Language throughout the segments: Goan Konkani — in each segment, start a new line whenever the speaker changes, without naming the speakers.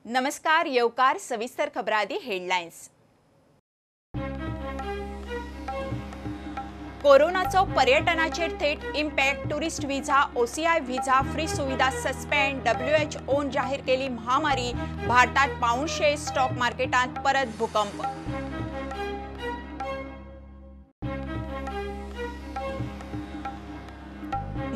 नमस्कार, येवकार सविस्तर खबरां आदी हेडलायन्स। कोरोनाचो पर्यटनाचेर थेट impact, tourist visa, OCI visa free सुविधा सस्पेंड, डब्ल्यूएचओन जाहीर केली महामारी, भारतात 175 स्टॉक मार्केटांत परत भूकंप।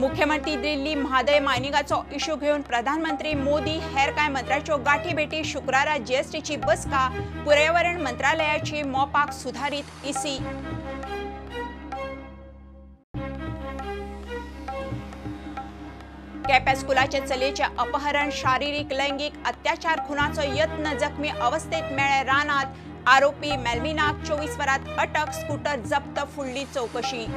मुख्यमंत्री दिल्ली म्हादय मायनिंगाचो इश्यू घेवन प्रधानमंत्री मोदी हेर कांय मंत्र्यांच्यो गाठीभेटी, शुक्रारा जीएसटीची बसका, पर्यावरण मंत्रालयाची मोपाक सुधारीत ईसी। केप्यां स्कुलाचे चलयेचें अपहरण, शारिरीक लैंगिक अत्याचार, खुनाचो यत्न, जखमी अवस्थेत मेळ्ळे रानात, आरोपी मेल्विनाक 24 वरांत अटक, स्कूटर जप्त, फुडली चवकशी।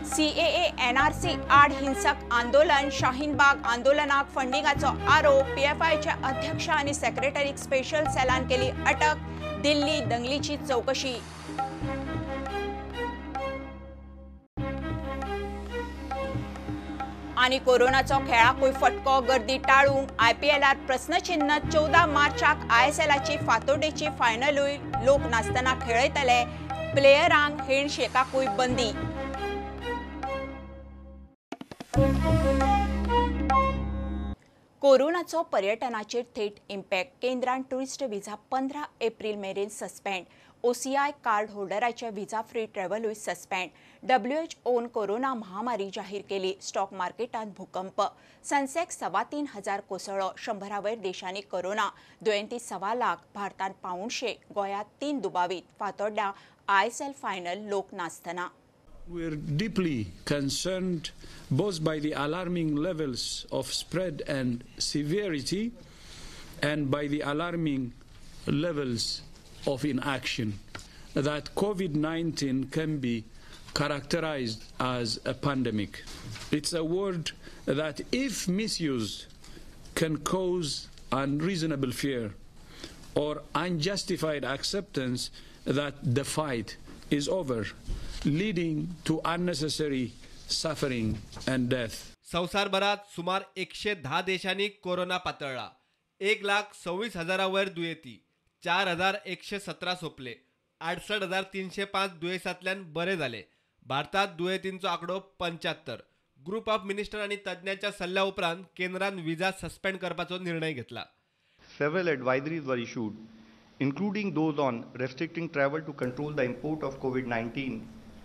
सीएए एनआरसी आड हिंसक आंदोलन, शाहीन बाग आंदोलनाक फंडिंगाचो आरोप, पीएफआयचे अध्यक्ष आनी सेक्रेटरीक स्पेशल सेलान केली अटक, दिल्ली दंगलीची चवकशी। आनी कोरोनाचो खेळाकूय फटको, गर्दी टाळूंक आयपीएलार प्रस्नचिन्ह, 14 मार्चाक आयएसएलाची फातोडेची फायनलूय लोक नासतना खेळयतले, प्लेयरांक हेंडशेकाकूय बंदी। कोरोनाचो पर्यटनाचेर थेट इम्पॅक्ट, केंद्रान टुरिस्ट विजा 15 एप्रिल मेरेन सस्पेंड, ओसीआय कार्ड होल्डराचे विजा फ्री ट्रॅव्हलूय सस्पेंड, डब्ल्यूएचओन कोरोना महामारी जाहीर केली, स्टॉक मार्केटांत भूकंप, सेन्सेक्स 3,250 कोसळ्ळो, 100 वयर देशांनी कोरोना, दुयेंती 1.25 लाख, भारतांत 175, गोंयांत 3 दुबावीत, फातोड्ड्यां आयएसएल फायनल लोक नासतना।
We are deeply concerned both by the alarming levels of spread and severity and by the alarming levels of inaction that COVID-19 can be characterized as a pandemic. It's a word that, if misused, can cause unreasonable fear or unjustified acceptance that the fight is over, leading to unnecessary suffering and death.
संवसारभरात सुमार 110 देशांनी कोरोना पातळ्ळा, 1,26,000 वयर दुयेंती, 4,117 सोंपले, 68,305 दुयेंसांतल्यान बरे जाले। भारतात दुयेंतींचो आंकडो 75। ग्रुप ऑफ मिनिस्टर आनी तज्ञांच्या सल्ल्या उपरांत केंद्रान विजा सस्पेंड करपाचो निर्णय घेतला।
Several advisories were issued, including those on restricting travel to control the import of COVID-19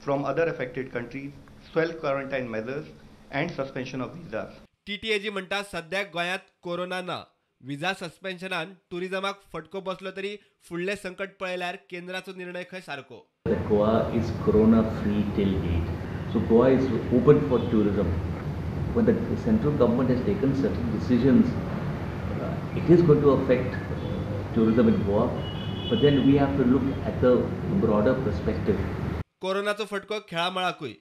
from other affected countries, self-quarantine measures and suspension of visas.
TTAG म्हणटा सध्या गोंयांत कोरोना ना, विजा सस्पेन्शनान टुरिझमाक फटको बसलो तरी फुडलें संकट पळयल्यार केंद्राचो निर्णय खंय सारको।
Goa is corona free till date, so Goa is open for tourism. When the central government has taken certain decisions, it is going to affect tourism in Goa, but then we have to look at the broader perspective.
कोरोनाचो फटको खेळामळाकूय,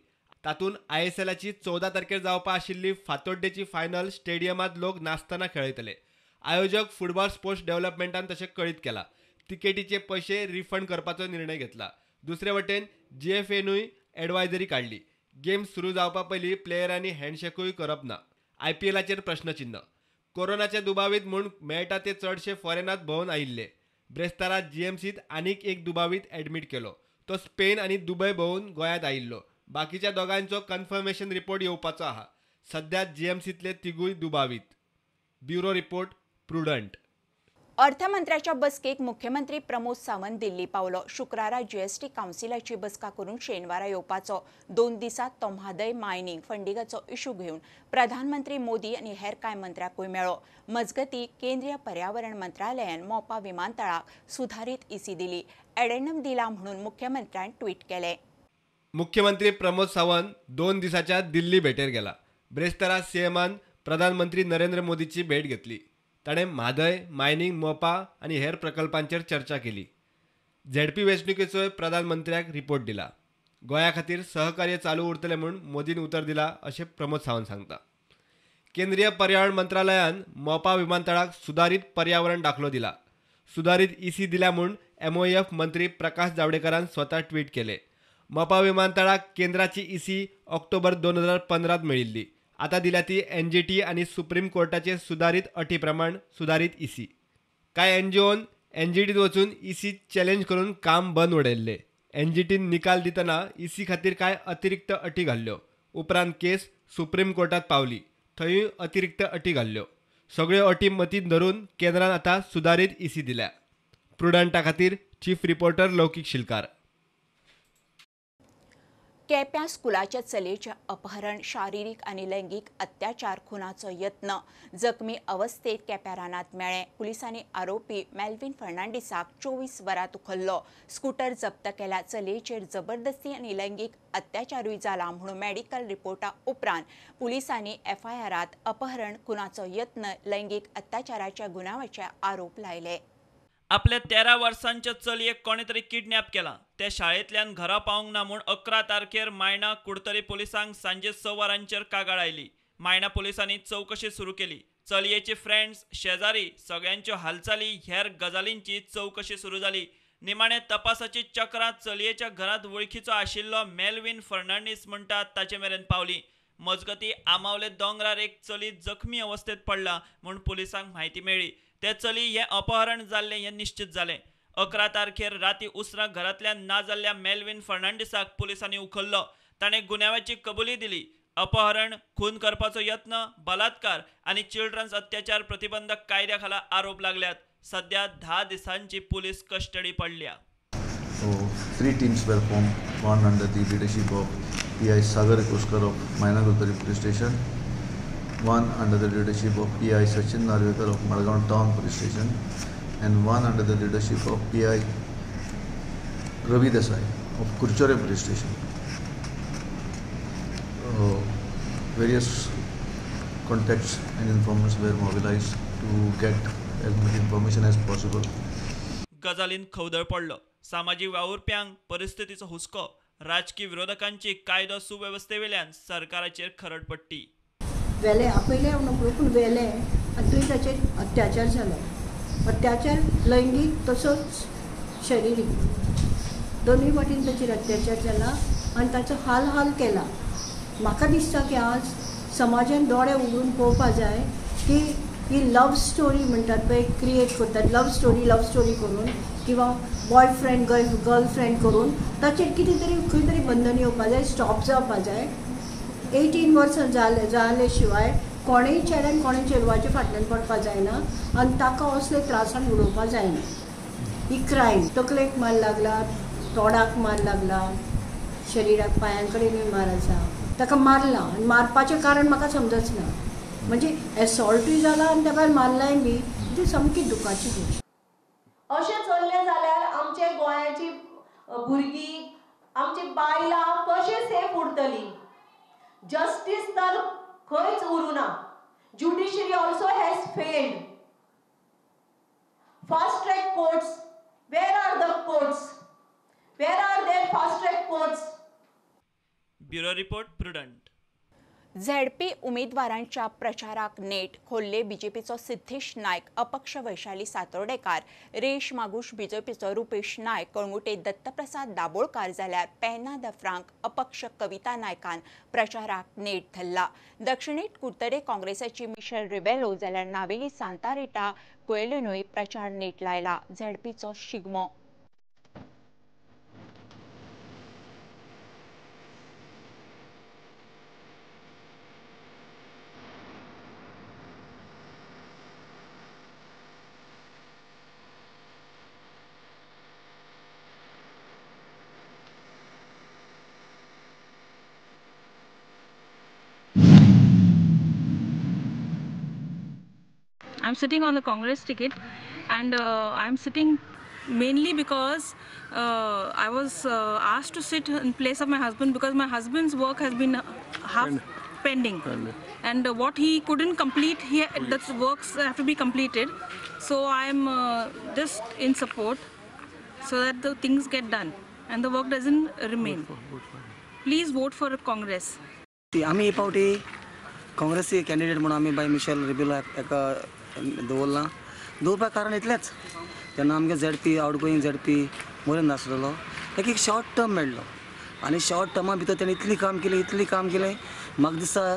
तातूंत आयएसएलाची 14 तारखेर जावपा आशिल्ली फातोड्डेची फायनल स्टेडियमांत लोक नासतना खेळयतले। आयोजक फुटबॉल स्पोर्ट्स डेव्हलपमेंटान तशें कळीत केला, तिकेटीचे पयशे रिफंड करपाचो निर्णय घेतला। दुसरे वटेन जीएफएनूय एडवायजरी काडली, गेम सुरू जावपा पयलीं प्लेयरांनी हँडशेकूय करप ना। आयपीएलाचेर प्रश्नचिन्ह, कोरोनाचे दुबावीत म्हूण मेळटा ते चडशे फॉरेनात भोंवन आयिल्ले। ब्रेस्तारा जीएमसीत आनीक एक दुबावीत एडमीट केलो, तो स्पेन आनी दुबय भोंवन गोंयांत आयिल्लो। बाकीच्या दोगांचो कन्फर्मेशन रिपोर्ट येवपाचो आहा। सध्या जीएमसीतले तिगूय दुबावीत। Bureau report, Prudent.
अर्थमंत्र्याच्या बसकेक मुख्यमंत्री प्रमोद सावंत दिल्ली पावलो। शुक्रारा जीएसटी कावन्सिलाची बसका करून शेनवारा येवपाचो। 2 दिसांत तो म्हादय मायनिंग फंडिंगाचो इश्यू घेवन प्रधानमंत्री मोदी आनी हेर कांय मंत्र्यांकूय मेळ्ळो। मजगती केंद्रीय पर्यावरण मंत्रालयान मोपा विमानतळाक सुधारीत ईसी दिली, एडेंडम दिला म्हणून मुख्यमंत्र्यान ट्वीट केले।
मुख्यमंत्री प्रमोद सावंत 2 दिसाच्या दिल्ली भेटेर गेला। ब्रेस्तारा सीएमान प्रधानमंत्री नरेंद्र मोदीची भेट घेतली। ताणें म्हादय मायनिंग, मोपा आनी हेर प्रकल्पांचेर चर्चा केली। झेडपी वेंचणुकेचोय प्रधानमंत्र्याक रिपोर्ट दिला। गोंया खातीर सहकार्य चालू उरतलें म्हूण मोदीन उतर दिला अशें प्रमोद सावंत सांगता। केंद्रीय पर्यावरण मंत्रालयान मोपा विमानतळाक सुदारीत पर्यावरण दाखलो दिला। सुदारीत ईसी दिल्या म्हूण एमओएफ मंत्री प्रकाश जावडेकरान स्वता ट्वीट केले। मोपा विमानतळाक केंद्राची ईसी ऑक्टोबर 2015 मेळिल्ली। आतां दिल्या ती एनजीटी आनी सुप्रीम कोर्टाचे सुदारीत अटी प्रमाण सुदारीत इसी. कांय एनजीओन एनजीटीत वचून इसी चॅलेंज करून काम बंद उडयल्लें. एनजीटीन निकाल दितना इसी खातीर कांय अतिरिक्त अटी घाल्ल्यो. उपरांत केस सुप्रीम कोर्टात पावली, थंयूय अतिरिक्त अटी घाल्ल्यो. सगळ्यो अटी मतींत धरून केंद्रान आतां सुदारीत इसी दिल्या. प्रुडंटा खातीर चीफ रिपोर्टर लौकीक शिलकार.
केप्यां स्कुलाच्या चलयेचें अपहरण, शारिरीक आनी लैंगीक अत्याचार, खुनाचो यत्न, जखमी अवस्थेत केप्यां रानांत मेळ्ळें. पुलिसांनी आरोपी मेल्विन फर्नांडीसाक 24 वरां उखल्लो. स्कूटर जप्त केल्या. चलयेचेर जबरदस्ती आनी लैंगीक अत्याचारूय जाला म्हणून मेडिकल रिपोर्टा उपरांत पुलिसांनी एफआयआरांत अपहरण, खुनाचो यत्न, लैंगीक अत्याचाराच्या गुन्यांवाचे आरोप लायले.
आपल्या 13 वर्सांच्या चलयेक कोणे तरी किडनॅप केला. ते शाळेंतल्यान घरा पावंक ना म्हूण 11 तारखेर मायणा कुडतरी पुलिसांक सांजे 6 वरांचेर कागाळ आयली. मायणा पुलिसांनी चवकशी सुरू केली. चलयेची फ्रेंड्स, शेजारी, सगळ्यांच्यो हालचाली, हेर गजालींची चवकशी सुरू जाली. निमाणे तपासाची चक्रां चलयेच्या घरांत वळखीचो आशिल्लो मेल्विन फर्नांडीस म्हणटा ताचे मेरेन पावली. मजगती आमावले दोंगरार एक चली जखमी अवस्थेत पडला म्हूण पुलिसांक म्हायती मेळ्ळी. ते चली हें अपहरण जाल्लें हें निश्चित जालें. 11 तारखेर राती उसरां घरांतल्यान ना जाल्ल्या मेल्विन फर्नांडीसाक पुलिसांनी उखल्लो. ताणें गुन्यांवाची कबुली दिली. अपहरण, खून करपाचो यत्न, बलात्कार आनी चिल्ड्रन्स अत्याचार प्रतिबंधक कायद्या खाला आरोप लागल्यात. सध्या 10 दिसांची पुलीस कस्टडी पडल्या.
3 teams were formed, one under the leadership of PI Sagar Koskar of Maina Curtorim Police Station, one under the leadership of PI Sachin Narvekar of Madgaon Town Police Station, and one under the leadership of PI Ravi Desai of Curchorem Police Station. Various contacts and informants were mobilized to get as much information as possible.
गजालीन खवदळ पडलो. सामाजीक वावुरप्यांक परिस्थितीचो हुस्को, राजकी विरोधकांची कायदो सुवेवस्थेवेल्यान सरकाराचेर खरडपट्टी.
वेले आपयले हांव नकळो पूण वेले आनी थंय ताचेर अत्याचार जालो. अत्याचार लैंगीक तसोच शरिरीक दोनूय वाटेन ताचेर अत्याचार जाला आनी ताचो हाल हाल केला. म्हाका दिसता की आज समाजान दोळे उगडून पळोवपा जाय की ही लव स्टोरी म्हणटात पळय, क्रिएट करतात लव स्टोरी करून किंवा बॉयफ्रेंड गर्लफ्रेंड करून ताचेर कितें तरी खंय तरी बंधन येवपा जाय, स्टॉप जावपा जाय. 18 वर्सां जाले शिवाय कोणेय चेड्यान कोणेय चेडवाच्या फाटल्यान पडपा जायना आनी ताका असले त्रासान उडोवपा जायना. ही क्रायम. तकलेक मार लागला, तोंडाक मार लागला, शरिराक पांयां कडेनूय मार आसा. ताका मारला आनी मारपाचें कारण म्हाका समजच ना. म्हणजे एसॉल्टूय जाला आनी त्या भायर मारलाय बी. ती सामकी दुखाची गोश्ट.
अशें चल्लें जाल्यार आमचे गोंयाची भुरगीं, आमची बायलां कशें सेफ उरतलीं? जस्टीस तर खंयच उरूना. Judiciary also has failed. Fast track courts, where are the courts? Where are there fast track courts?
Bureau report, Prudent.
ZP उमेदवारांच्या प्रचाराक नेट. खोल्ले बीजेपीचो सिद्धेश नायक, अपक्ष वैशाली सातोर्डेकार, रेश मागूश बीजेपीचो रुपेश नायक, कळंगुटे दत्तप्रसाद दाबोळकार जाल्यार पेना the Frank अपक्ष कविता नायकान प्रचाराक नेट धरला. दक्षिणेत कुडतरे काँग्रेसाची मिशेल रिबेलो जाल्यार नावेली सांतारिटा कोएलोनूय प्रचार नेट लायला. झेडपीचो Shigmo.
I'm sitting on the Congress ticket, and I'm sitting mainly because I was asked to sit in place of my husband because my husband's work has been half pending, and what he couldn't complete, the works have to be completed. So I'm just in support so that the things get done and the work doesn't remain. Please vote for Congress.
आमी हे पावटी काँग्रेसी कॅन्डिडेट म्हणून आमी बाय मिशेल रिबेलो एका दवरला. दवरपाक कारण इतलेंच, जेन्ना आमगे झेडपी आउटगोईंग झेडपी मोरेन नासलेलो ताका एक शॉर्ट टर्म मेळ्ळो आनी शॉर्ट टर्मा भितर तेणें इतली काम केलें, इतली काम केलें म्हाका दिसता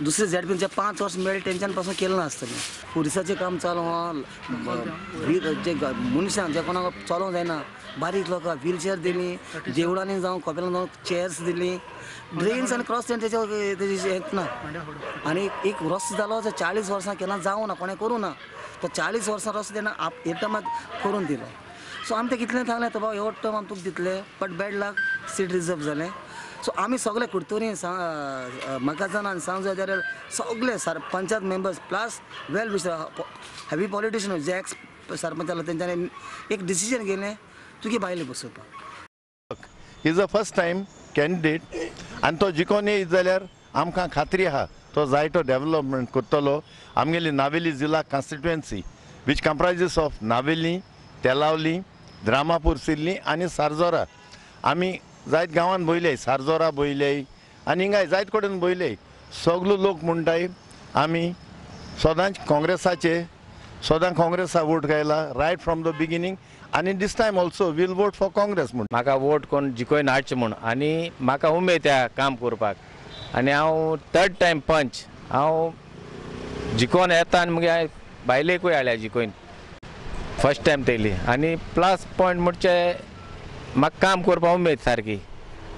दुसरे झेडपीन 5 वर्स मेळ्ळे तेंच्यान पासून केलें ना आसतलें. पुलिसाचें काम चालू आहा, जे मनशां जे कोणाक चलोवंक जायना बारीक लोकांक व्हीलचेअर दिली, देवळांनी जावं कोपेलान जावं चेयर्स दिली, ड्रेन्स आनी क्रॉस ट्रेन तेजे हें ना. आनी एक रस्तो जालो 40 वर्सां केन्ना जावं ना, कोणें करूं ना, तो 40 वर्सां रस्तो तेन्ना एक टर्मात करून दिलो. सो आमी तें कितलें सांगलें तो बाबा ह्यो टर्म आमी तुका दितले, but bad luck seat reserve जालें. सो आमी सगळे कुडतरी मकाजान आनी सांग जाल्यार सगळे sarpanch members plus well wisher heavy politician जे एक्स सरपंच जालो तेंच्यांनी एक डिसिजन घेयलें तुगे बायले बसोवपाक.
Is a first time candidate आनी तो जिकोन येयत जाल्यार आमकां खात्री आहा तो जायतो डेवलपमेंट करतलो. आमगेली नावेली जिल्ला constituency which comprises of Navelim, Telaulim, Dramapur Sillim आनी सारजोरा. आमी जायत गांवान भोयले, सारजोरा भोयले आनी हिंगाय जायत कडेन भोयले. सगलो लोक म्हणटाय आमी सदांच काँग्रेसाचे, सदां काँग्रेसा वोट घायला रायट फ्रॉम the beginning आनी this time also we'll vote for Congress म्हूण.
म्हाका वोट कोण जिकोवन हाडचें म्हूण आनी म्हाका उमेद त्या काम करपाक आनी हांव थर्ड टायम पंच हांव जिकोवन येता आनी मुगे बायलेकूय हाडल्या जिकोवन फर्स्ट टायम तेली. आनी प्लस पॉयंट म्हणजे म्हाका काम करपाक उमेद सारकी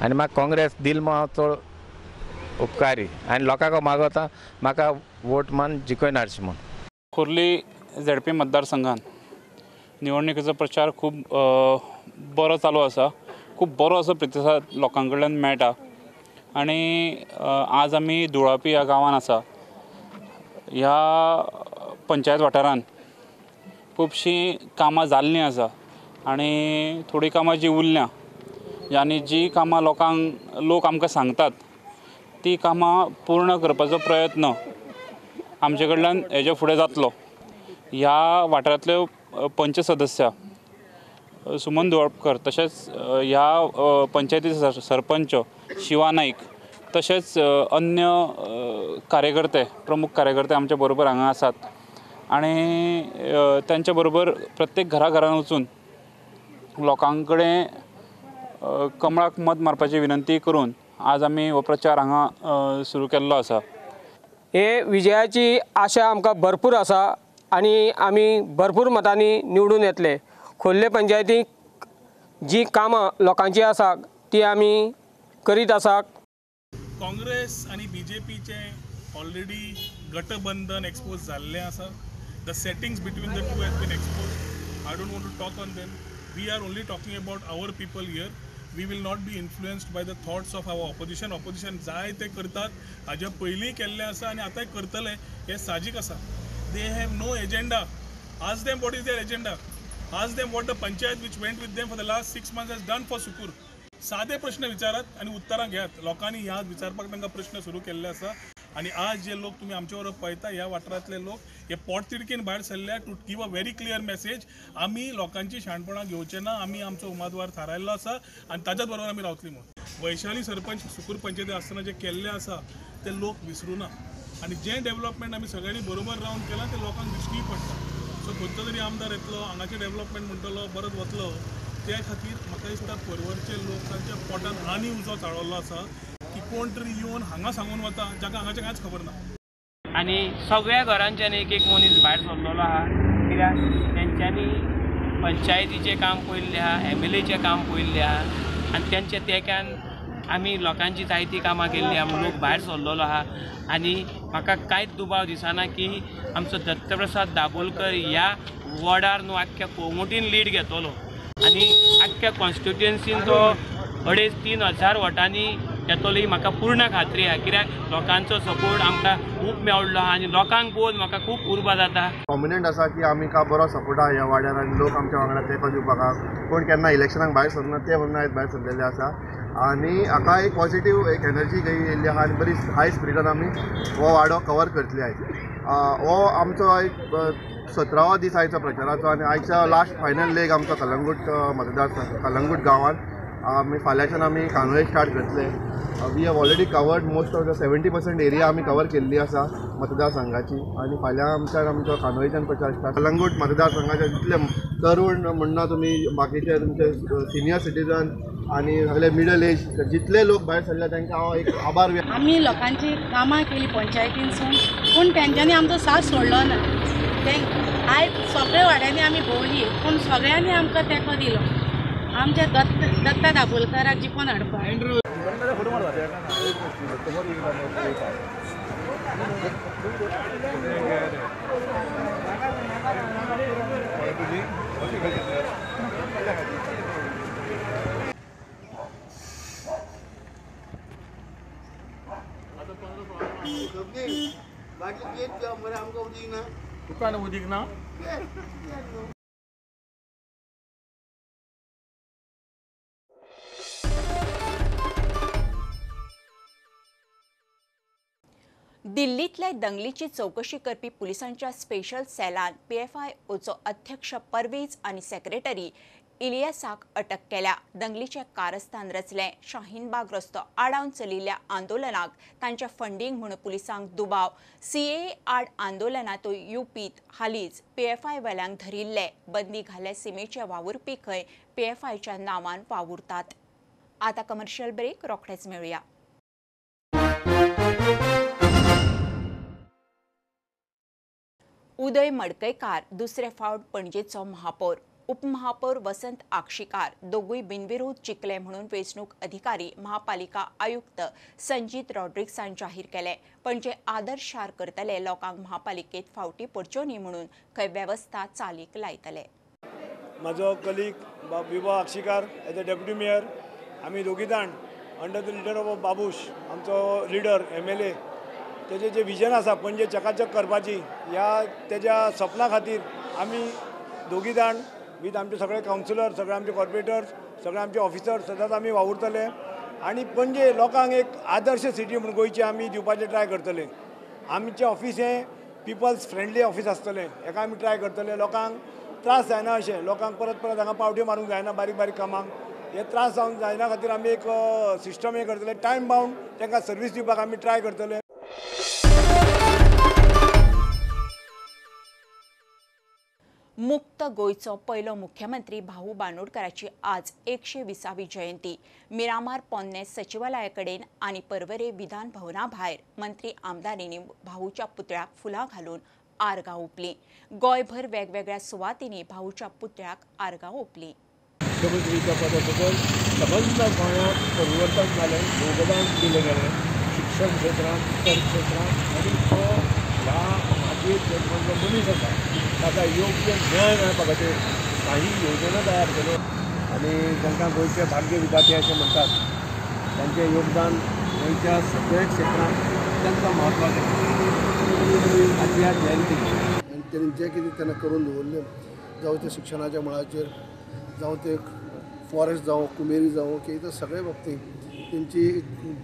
आनी म्हाका काँग्रेस दिल म्हूण हांव चड उपकारी आनी लोकांक मागता म्हाका वोट मान जिकोवन हाडचें म्हूण.
खोर्ली झेडपी मतदारसंघान निवडणुकीचो प्रचार खूब बरो चालू आसा, खूब बरो असो प्रतिसाद लोकां कडल्यान मेळटा आनी आज आमी धुळापी ह्या गांवान आसा. ह्या पंचायत वाठारान खुबशीं कामां जाल्लीं आसा आनी थोडीं कामां जीं उरल्यां आनी जीं कामां लोकांक लोक आमकां सांगतात ती कामां पूर्ण करपाचो प्रयत्न आमचे कडल्यान हेजे फुडें जातलो. ह्या वाठारांतल्यो पंच सदस्य सुमन धुळपकर तशेंच ह्या पंचायतीचे सरपंच शिवा नाईक तशेंच अन्य कार्यकर्ते प्रमुख कार्यकर्ते आमचे बरोबर हांगा आसात आनी तांच्या बरोबर प्रत्येक घरा घरान वचून लोकां कडेन कमळाक मत मारपाची विनंती करून आज आमी हो प्रचार हांगा सुरू केल्लो आसा.
हे विजयाची आशा आमकां भरपूर आसा आनी आमी भरपूर मतांनी निवडून येतले. खोर्ले पंचायतीक जी कामां लोकांची आसा ती आमी करीत आसात.
काँग्रेस आनी बीजेपीचे ऑलरेडी गटबंधन एक्सपोज जाल्लें आसा. The settings between the two has been expose. I don't want to talk on them. We are only talking about our people here. We will not be influenced by the thoughts of our opposition. Opposition जाय ते करतात, हाज्या पयलीं केल्लें आसा आनी आतांय करतले हें साहजीक आसा. They have no agenda. Ask them what is their agenda. Ask them what the panchayat which went with them for the last 6 months has done for Sukur. सादे प्रश्न विचारात आनी उत्तरां घेयात. लोकांनी ह्या विचारपाक तांकां प्रश्न सुरू केल्ले आसा आनी आज जे लोक तुमी आमचे बरोबर पळयता ह्या वाठारांतले लोक हे पोटतिडकीन भायर सरल्या to give a very clear message. आमी लोकांची शाणपणां घेवचे ना, आमी आमचो उमेदवार थारायल्लो आसा आनी ताच्याच बरोबर आमी रावतली म्हूण. वैशाली सरपंच सुकूर पंचायती आसतना जे केल्लें आसा ते लोक विसरूं ना आनी जें डेवलपमेंट आमी सगळ्यांनी बरोबर रावन केलां तें लोकांक दिश्टीय पडटा. सो खंयचो तरी आमदार येतलो हांगाचें डेवलपमेंट म्हणटलो बरोच वतलो, त्या खातीर म्हाका दिसता पर्वरचे लोक तांच्या पोटान आनी उजो चाळवल्लो आसा की कोण तरी येवन हांगा सांगून वता जाका हांगाचें कांयच खबर ना.
आनी सगळ्या घरांच्यान एक एक मनीस भायर सरलेलो आहा, कित्याक तेंच्यांनी पंचायतीचें काम पळयल्लें आहा, एमएलएचें काम पळयल्लें आहा आनी तेंच्या तेंक्यान आमी लोकांची जायतीं कामां केल्लीं आहा म्हूण लोक भायर सरलेलो आहा. आनी म्हाका कांयच दुबाव दिसना की आमचो दत्तप्रसाद दाबोलकर ह्या वॉर्डार न्हू आख्ख्या कोमुटीन लीड घेतलो आनी आख्ख्या कॉन्स्टिट्युएन्सीन तो 2,500-3 हजार वोटांनी येतलो ही म्हाका पूर्ण खात्री आहा, कित्याक लोकांचो सपोर्ट आमकां खूब मेळ्ळो आहा आनी लोकांक पळोवन म्हाका खूब उर्बा जाता.
प्रोमिनंट आसा की आमी का बरो सपोर्ट आहा ह्या वाड्यार आनी लोक आमच्या वांगडा तेंको दिवपाक आहा. कोण केन्ना इलेक्शनाक भायर सरना ते म्हणून आयज भायर सरलेले आसा आनी हाका एक पॉझिटीव एक एनर्जी येयल्ली आहा आनी बरी हाय स्पिरिटान आमी हो वाडो कवर करतले आयज. हो आमचो एक 17वो दीस आयचो प्रचाराचो आनी आयच्या लास्ट फायनल लेग आमचो कलंगूट मतदारसंघ कलंगूट गांवांत. आमी फाल्यांच्यान आमी कानोळे स्टार्ट करतले. We have already covered most of the 70% area आमी कवर केल्ली आसा मतदारसंघाची आनी फाल्यां आमच्यान आमचो कानोळेच्यान प्रचार स्टार्ट. कलंगूट मतदारसंघाचे जितले तरुण म्हणना तुमी बाकीचे तुमचे सिनियर सिटीजन आनी सगळे मिडल एज जितले लोक भायर सरले तांकां हांव एक आभार व्यक्त.
आमी लोकांची कामां केली पंचायतीनसून, पूण तेंच्यांनी आमचो साथ सोडलो ना. ते आयज सगळे वाड्यांनी आमी भोंवली, पूण सगळ्यांनी आमकां तेंको दिलो. आमच्या दत्ता दाबोलकराक जिखोवन हाडपाक.
दुकान उदीक ना.
दिल्लींतल्या दंगलीची चवकशी करपी पुलिसांच्या स्पेशल सेलान पीएफआयओचो अध्यक्ष परवेज आनी सेक्रेटरी इलियासाक अटक केल्या. दंगलीचें कारस्थान रचलें. शाहीनबाग रस्तो आडावन चलिल्ल्या आंदोलनाक तांचे फंडींग म्हूण पुलिसांक दुबाव. सीएए आड आंदोलनांतूय युपीत हालींच पीएफआय वेल्यांक धरिल्ले. बंदी घाल्ल्या सिमेचे वावुरपी खंय पीएफआयच्या नांवान वावुरतात. आतां कमर्शियल ब्रेक, रोखडेच मेळुया. उदय मडकयकार दुसरे फावट पणजेचो महापौर. उपमहापौर वसंत आक्षीकार दोगूय बिनविरोध जिखले म्हणून वेंचणूक अधिकारी महापालिका आयुक्त संजीत रॉड्रिक्सान जाहीर केले. पणजे आदर्श शार करतले, लोकांक महापालिकेत फावटी पडच्यो न्ही म्हणून खंय वेवस्था चालीक लायतले.
म्हजो कलीग विभव Akshikar as a deputy mayor, आमी दोगी जाण under the leader of Babush, आमचो लिडर MLA, तेजें जें विजन आसा पणजे चकाचक करपाची, ह्या तेज्या सपना खातीर आमी दोगी जाण वीथ आमचे सगळे कावन्सिलर, सगळे आमचे कॉर्पोरेटर्स, सगळे आमचे ऑफिसर्स सदांच आमी वावुरतले आनी पणजे लोकांक एक आदर्श सिटी म्हूण गोंयची आमी दिवपाचें ट्राय करतले. आमचें ऑफिस हें पिपल्स फ्रेंडली ऑफिस आसतलें, हेका आमी ट्राय करतले. लोकांक त्रास जायना अशें, लोकांक परत परत हांगा पावट्यो मारूंक जायना बारीक बारीक कामांक, हे त्रास जावंक जायना खातीर आमी एक सिस्टम हें करतले. टायम बावंड तांकां सर्वीस दिवपाक आमी ट्राय करतले.
मुक्त गोंयचो पयलो मुख्यमंत्री भाऊ बांदोडकराची आज 120वी जयंती. मिरामार पोन्ने सचिवालया कडेन आनी पर्वरे विधान भवना भायर मंत्री आमदारांनी भाऊच्या पुतळ्याक फुलां घालून आर्गां ओंपलीं. गोंयभर वेगवेगळ्या सुवातींनी भाऊच्या पुतळ्याक आर्गां ओंपलीं.
मुख्यमंत्रीच्या पदा सकयल सबंद गोंयांत परिवर्तन जालें, योगदान दिलें गेलें शिक्षण क्षेत्रांत, इतर क्षेत्रांत, आनी तो ह्या मातयेंत जल्मल्लो मनीस आसा ताका योग्य न्याय मेळपा खातीर काही योजना तयार केल्यो आनी तांकां गोंयचे भाग्य विधाते अशें म्हणटात. तांचें योगदान गोंयच्या सगळ्या क्षेत्रांत अत्यंत म्हत्वाचें. आजच्या जयंती
आनी तेणी जें कितें तेन्ना करून दवरलें, जावं तें शिक्षणाच्या मळाचेर, जावं तें फॉरेस्ट जावं, कुमेरी जावं, की ते सगळे बाबतींत तेंची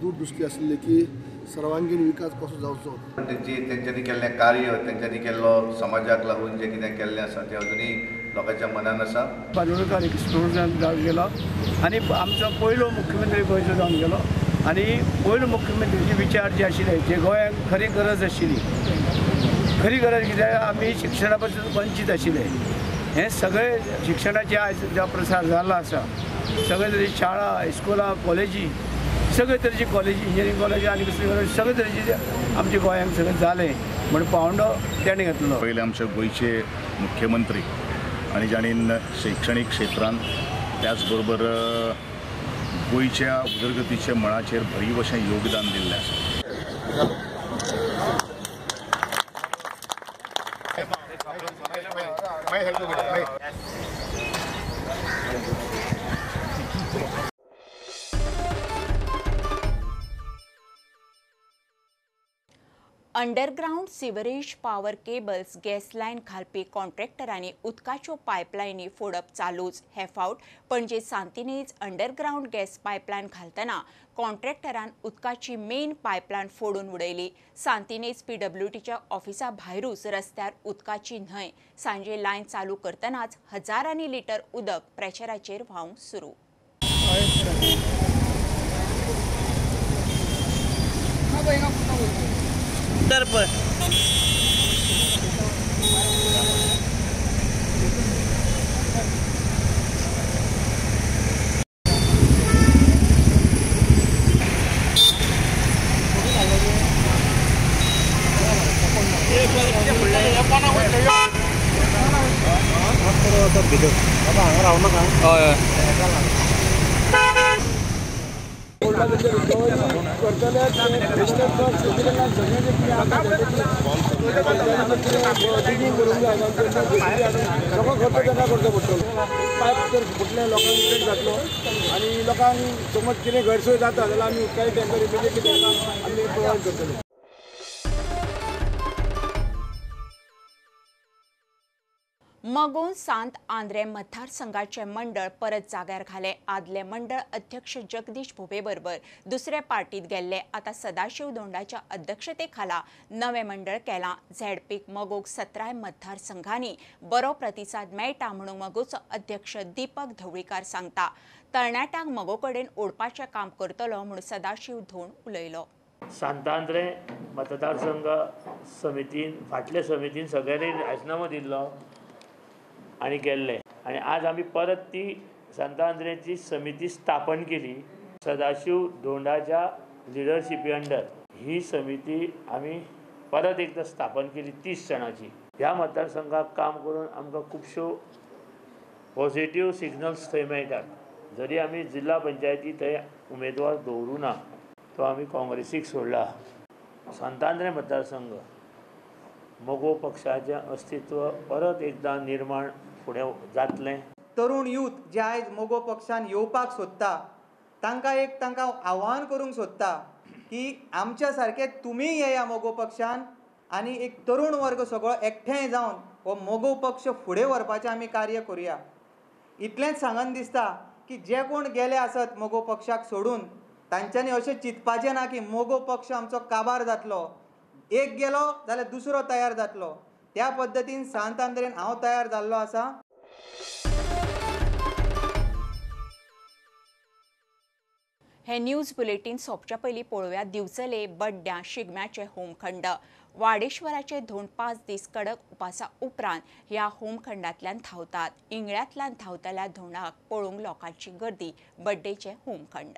दूरदृश्टी आसली की सर्वांगीण विकास कसो जावचो.
तेंच्यांनी केल्लें कार्य, तेंच्यांनी केल्लो समाजाक लागून जें कितें केल्लें आसा तें अजुनूय लोकांच्या मनान आसा.
बांदोडकर एक स्टुडंट जावन गेलो आनी आमचो पयलो मुख्यमंत्री गोंयचो जावन गेलो आनी पयलो मुख्यमंत्रीचे विचार जे आशिल्ले जे गोंयांक खरी गरज आशिल्ली, खरी गरज कित्याक आमी शिक्षणा पासून वंचीत आशिल्ले. हें सगळें शिक्षणाचें आयज जो प्रसार जाल्लो आसा, सगळे तरेची शाळा, इस्कुलां, कॉलेजी, सगळे तरेची कॉलेजी, इंजिनियरींग कॉलेज आनी दुसरी कॉलेज, सगळे तरेचे आमच्या गोंयांत सगळें जालें म्हण पावंडो तेणें घातलो.
पयले आमचे गोंयचे मुख्यमंत्री आनी जाणीन शैक्षणीक क्षेत्रांत त्याच बरोबर गोंयच्या उदरगतीच्या मळाचेर भरीव अशें योगदान दिल्लें आसा.
Underground sewerage power cables gas line घालपी कॉन्ट्रॅक्टरांनी उदकाच्यो पायपलायनी फोडप चालूच. हे फावट Panaji Santinez underground gas pipeline घालतना कॉन्ट्रॅक्टरान उदकाची मेन पायपलायन फोडून उडयली. सांतिनेज पीडब्ल्यूडीच्या ऑफिसा भायरूच रस्त्यार उदकाची न्हंय. सांजे लायन चालू करतनाच हजारांनी लिटर उदक प्रेशराचेर व्हांवंक सुरू.
सगळो खर्च तांकां करचो पडटलो. पायप जर फुटले लोकांक इफेक्ट जातलो आनी लोकांक समज कितें गैरसोय जाता जाल्यार आमी उदकाचे टँकर इमिजिएटली तांकां आमी प्रोवायड करतले.
मगोन सांत आंद्रे मतदारसंघाचे मंडळ परत जाग्यार घाले. आदले मंडळ अध्यक्ष जगदीश भोबे बरोबर दुसऱ्या पार्टीत गेल्ले. आता सदाशिव धोंडाच्या अध्यक्षतेखाला नवे मंडळ केलां. झेडपीक मगोक 17 मतदारसंघांनी बरो प्रतिसाद मेळटा म्हणून मगोचो अध्यक्ष दीपक धवळीकार सांगता. तरणाट्यांक मगो कडेन ओडपाचें काम करतलो म्हणून सदाशिव धोंड उलयलो.
सांत आंद्रे मतदारसंघ समितीन फाटल्या समितीन सगळ्यांनी राजिनामो दिल्लो आनी गेल्ले आनी आज आमी परत ती सांत आंद्रेची समिती स्थापन केली. सदाशिव धोंडाच्या लिडरशिपी अंडर ही समिती आमी परत एकदां स्थापन केली 30 जाणांची. ह्या मतदारसंघाक काम करून आमकां खुबश्यो पॉझिटिव्ह सिग्नल्स थंय मेळटात. जरी आमी जिल्हा पंचायती थंय उमेदवार दवरूं ना तो आमी काँग्रेसीक सोडला. सांत आंद्रे मतदारसंघ मगो पक्षाचें अस्तित्व परत एकदां निर्माण फुडें जातलें.
तरुण यूथ जे आयज मगो पक्षान येवपाक सोदता तांकां एक तांकां आव्हान करूंक सोदता की आमच्या सारके तुमी येया मगो पक्षान आनी एक तरुण वर्ग सगळो एकठांय जावन हो मगो पक्ष फुडें व्हरपाचें आमी कार्य करुया. इतलेंच सांगन दिसता की जे कोण गेले आसत मगो पक्षाक सोडून तांच्यांनी अशें चिंतपाचें ना की मगो पक्ष आमचो काबार जातलो, एक गेलो जाल्यार दुसरो तयार जातलो. त्या पद्दतीन सांत आंद्रेन हांव तयार जाल्लो आसा.
हे न्यूज बुलेटीन सोंपच्या पयलीं पळोवया दिवचले बड्ड्यां शिगम्याचे होमखंड. वाडेश्वराचे धोंड 5 दीस कडक उपासा उपरांत ह्या होमखंडांतल्यान धांवतात. इंगळ्यांतल्यान धांवतल्या धोंडाक पळोवंक लोकांची गर्दी. बड्डेचे होमखंड.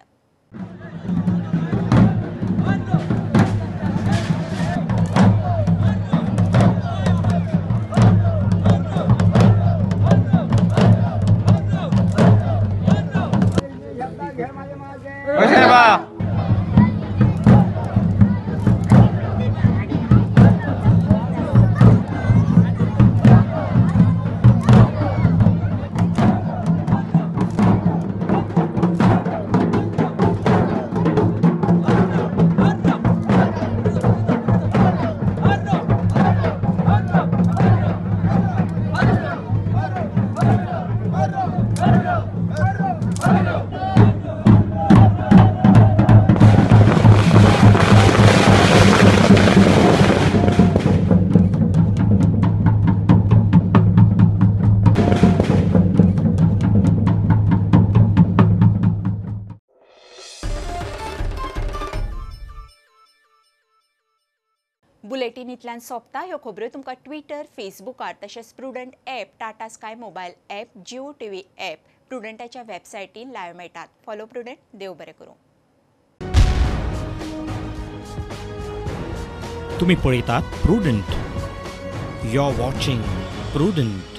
बुलेटिनींतल्यान सोंपता ह्यो खबऱ्यो तुमकां ट्विटर, फेसबुकार तशेंच Prudent app, Tata Sky mobile app, Jio TV app, प्रुडंटाच्या वेबसायटीर live मेळटात. Follow prudent. देव बरें करूं.
तुमी पळयतात Prudent. You are watching Prudent.